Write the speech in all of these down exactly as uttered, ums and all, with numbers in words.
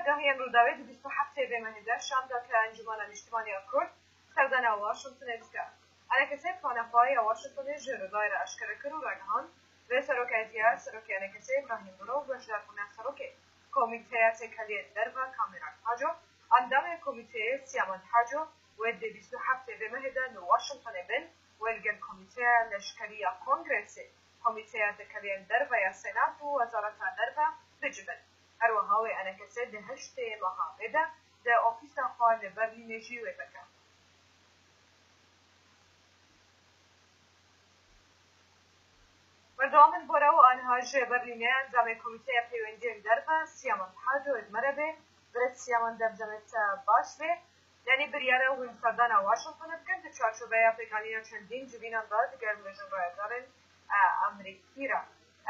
Dahiyên Rûdawê di bîst û heftê vê mehê de şanda ke Encûmena Nîştimanî ya Kurd serdana Washingtonê dike. Enekesê plana xwe ya Washingtonê ji Rûdawê re eşkere kir û ragihand, vê serokatiya serokê Enekesê Îbrahîm Bûro û beşdarbûna serokê Komîteya Têkeliyên Derve Kamîran Haco, endamê Komîteyê Siyamend Haco wê di bîst û heftê vê mehê de li Washingtonê bin, wê li gel Komîteya Leşkerî ya Kongresê, Komîteya Têkeliyên Derve ya Senat û Wezareta Derve bicivin. Her wiha wê enekesê di heştê meha vê de di ofîsa xwe li Berlînê jî wê veke. Berdewam in bora û aniha ji Berlînê endamê Komîteya Peywendiyên Derve Siyamend Haco ê di me re bê. Birêz Siyamend, dev demê te baş bê. Yanî biryar e hûn serdana Washingtonê bikin di çarçoveya pêkanîna çendîn civînan de digel mijin rayedarên, e, Amerîkî re.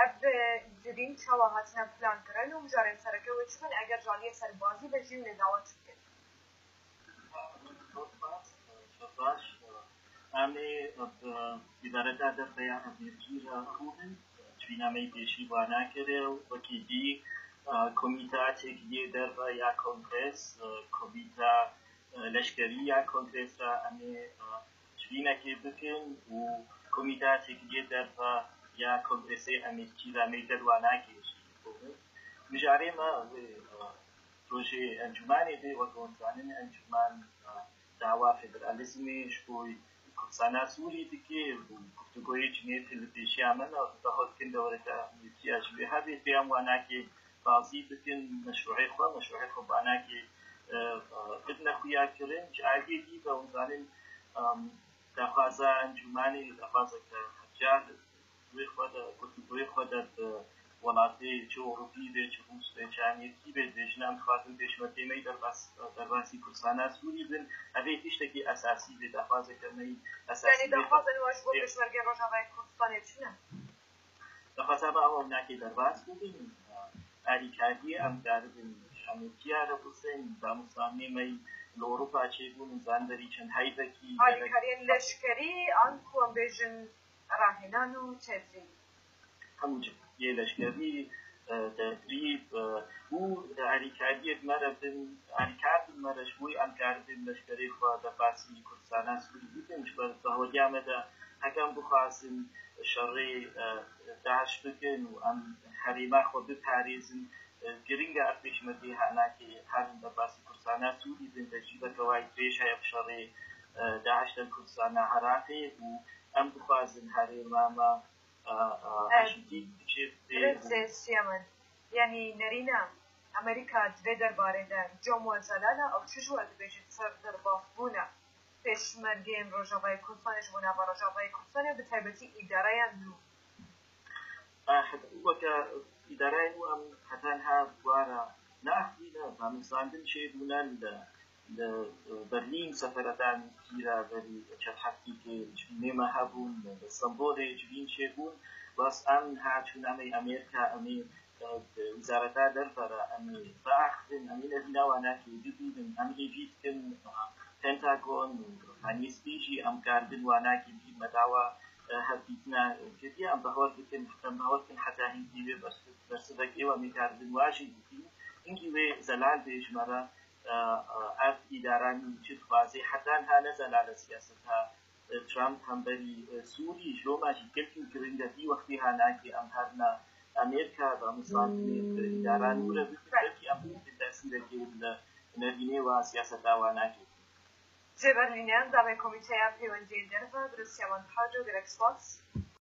Ev, e, civîn çawa hatine plankirin û mijarên sereke wê çi bin eger ji aliyê serbazî ve jî wê dawa çi bikin? Zor spas, zor baş. Em ê bi îdareta derve ya Amerîkî re rûnin. Civîna me yî pêşî wana kiriye û wekî dî, e, Komîta Têkiliyê Derve ya Kongres, e, Komîta, e, Leşkerî ya Kongres re em ê, e, civînekê bikin û Komîta Têkiliyê Derve ya Kongresê Amerîkî re em ê gel wana kêşî. Mijarê me wê, e, Rojê encûmanê dê, wek hûn zanin, encûman, e, dawa federalîzmê ji bo Kurdistana Sûrî dike û guftûgoyê Cinêvê li pêşiya me ne. Daxwaz dikin dewleta Amerîkî ya ji vê hevê pê em wanakê razî bikin, meşrûê xwe, meşrûê xwe wanakê, e, e, bidine xuyakirin. Ji aliyê dî ve hûn zanin, em, daxwaza encûmanê, daxwazeke hevcar, Wê xwe de, guftûgoyê xwe de bi welatê çi Ewropî be, çi Rûs be, çi Amerîkî be, dibêjin em dixwazin pêşmergê me yî derbas, derbasî Kurdistana Sûrî bin. Ev ê tiştekî esasî be, daxwazeke me yî esasî Yanî be. Daxwazên we ji bo pêşmergê Rojavayê Kurdistanê çi ne? Daxwaza me ew e, wanakê derbas bibin. Alîkariyê em karibin ji Amerîkîya re bisin, danûstanê me yî li Ewropa çêbûn, zanderî çend heyvekî gerek Alîkariyên leşkerî an ku em bêjin rahênan û tedrîb. Hemû cihê leşkerî, e, tedrîb, e, û alîkariyê me re bin, alîkar bin me re ji bo em karibin leşkerê xwe derbasî Kurdistana Sûrî bikin. Ji ber dawetiya me de heke em bixwazin şerê, e, DAIŞ bikin û em herêma xwe biparêzin, e, giring e ev pêşmergê hanakê herin derbasî Kurdistana Sûrî bin, tecrîbeke wayî dirêj heye bi şerê, e, DAIŞ li Kurdistana Iraqê û em dixwazin herêma me, a, a, Em, aştî çê bê. Birêz Siyamend, yanî nerîna Amerîka di vê derbarê de cem we zelal e, ew çi ji we dibêjit ser derbasbûna pêşmergeyên Rojavayê Kurdistanê ji bo nava Rojavayê Kurdistanê, bi taybetî îdareya nû? A, heta weke îdareya nû em heta niha bi we re neaxivîne, danûstandin çêbûne li, li, e, Berlîn, sefereta Amerîkî re berî çend heftîkê civînê me hebûn, li Stenbolê civîn çêbûn. Bes em niha çûn, em ê Amerîka, em ê, e, wezareta derve re em ê biaxivin, em ê nerîna wanakê bibînin, em hêvî dikin, e, Pentagon û Xaniyê Spî jî em karibin wanakê bî me dawa, e, hevdîtina kiriye. Em bawer dikin, em bawer dikin heta hingî wê bersiv-, bersivek ê we em ê karibin wa jî bikin. Hingî wê zelal bê ji me re, e, e, ev îdaranî çi dixwaze, heta niha ne zelal e siyaseta, e, Trump hemberî, e, Sûrî, ji loma jî gelkî giring e, vî wextê hanakê em herine Amerîka, danûstandinê bi îdara nû re bikin, belkî em bikin tesîrekê li nerînê wa siyaseta wanakê. Ji Berlînê endamê Komîteya Peywendiyên Derve, Birêz Siyamend Haco, gelek spas.